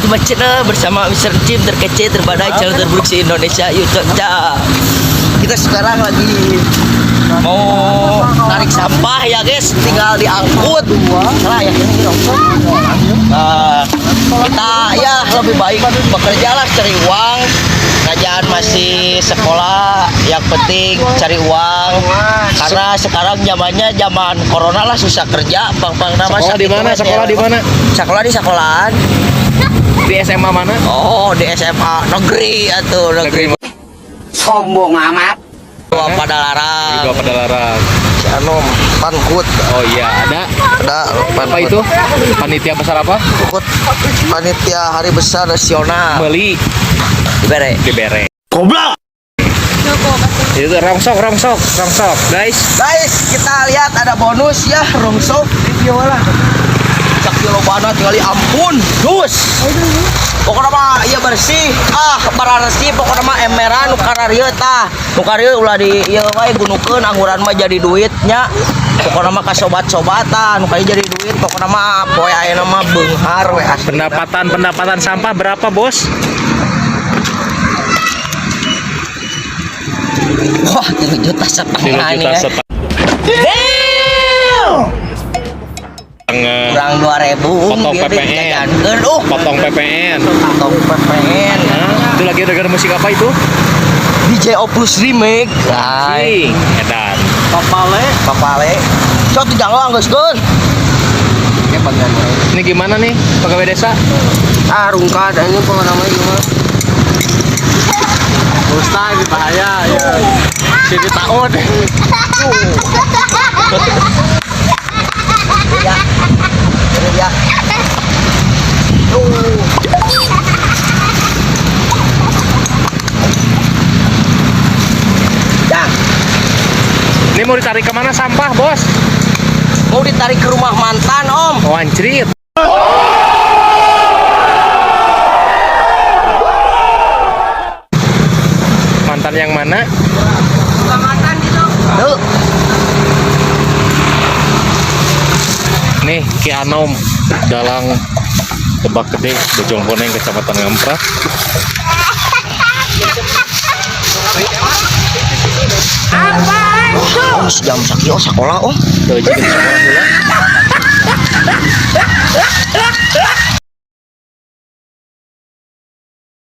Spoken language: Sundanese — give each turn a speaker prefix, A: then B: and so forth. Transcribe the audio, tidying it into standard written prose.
A: to my channel bersama Mr. Jim terkece, terbadai, channel terburuk di Indonesia YouTube. Kita sekarang lagi mau tarik sampah ya guys, tinggal diangkut. Salah ya ini rongsok. Nah, kita ya lebih baik bekerja lah cari uang. Kerajaan masih sekolah, yang penting cari uang. Karena sekarang zamannya zaman corona lah, susah kerja. Bang-bang nama
B: Sekolah di mana? Sekolah di mana?
A: Sekolah di sekolahan.
B: Di SMA mana?
A: Oh, di SMA negeri atau negeri.
C: Sombong amat.
A: Dua Padalarang.
B: Dua Padalarang.
D: Si Anom Pankut.
B: Oh iya, ada.
D: Ada
B: Apa itu? Panitia besar apa?
D: Pankut. Panitia Hari Besar Nasional.
B: Beli
A: Dibere.
B: dibere. Goblok. Itu rongsok, rongsok, rongsok, guys.
A: Guys, kita lihat ada bonus ya, rongsok. Cak lobana tinggali ampun, dus. Pokoknya mah iya bersih. Ah, bararesi pokoknya mah emeran nu kararieu tah. Nu kararieu ulah di ieu wae gunukeun angguran mah jadi duitnya. Pokoknya mah ka sobat-sobatan nu kali jadi duit pokoknya mah poe ayeuna mah beunghar we asli.
B: Pendapatan sampah berapa, Bos?
A: Wah, 3,5 juta
B: 3
A: nih
B: juta
A: ya.
B: setengah.
A: Kurang 2.000
B: Potong
A: biar
B: PPN.
A: dijajankeun.
B: Potong PPN.
A: Potong PPN.
B: Hah? Itu lagi denger musik apa itu?
A: DJ Opus Remix. Ay,
B: Sing, edan.
A: Papale. Sok dijanglang geus geus.
B: Ini gimana nih pegawai desa?
D: Ah, rungkad ini apa namanya gimana? Ustaz bahaya ya. Sini tahun.
A: Ya. Ini dia. Tuh. Ya,
B: Ini mau ditarik kemana sampah, Bos?
A: mau ditarik ke rumah mantan, Om.
B: Oh, anjrit. Mantan yang mana?
A: Mantan gitu. Tuh.
B: Nih, Ki Anom, Dalang Lebak Gede, Bojong Koneng, Kecamatan Ngamprah.
A: Om, sejam sakieu sekolah, Om.
B: Tuh, jadi sekolah heula.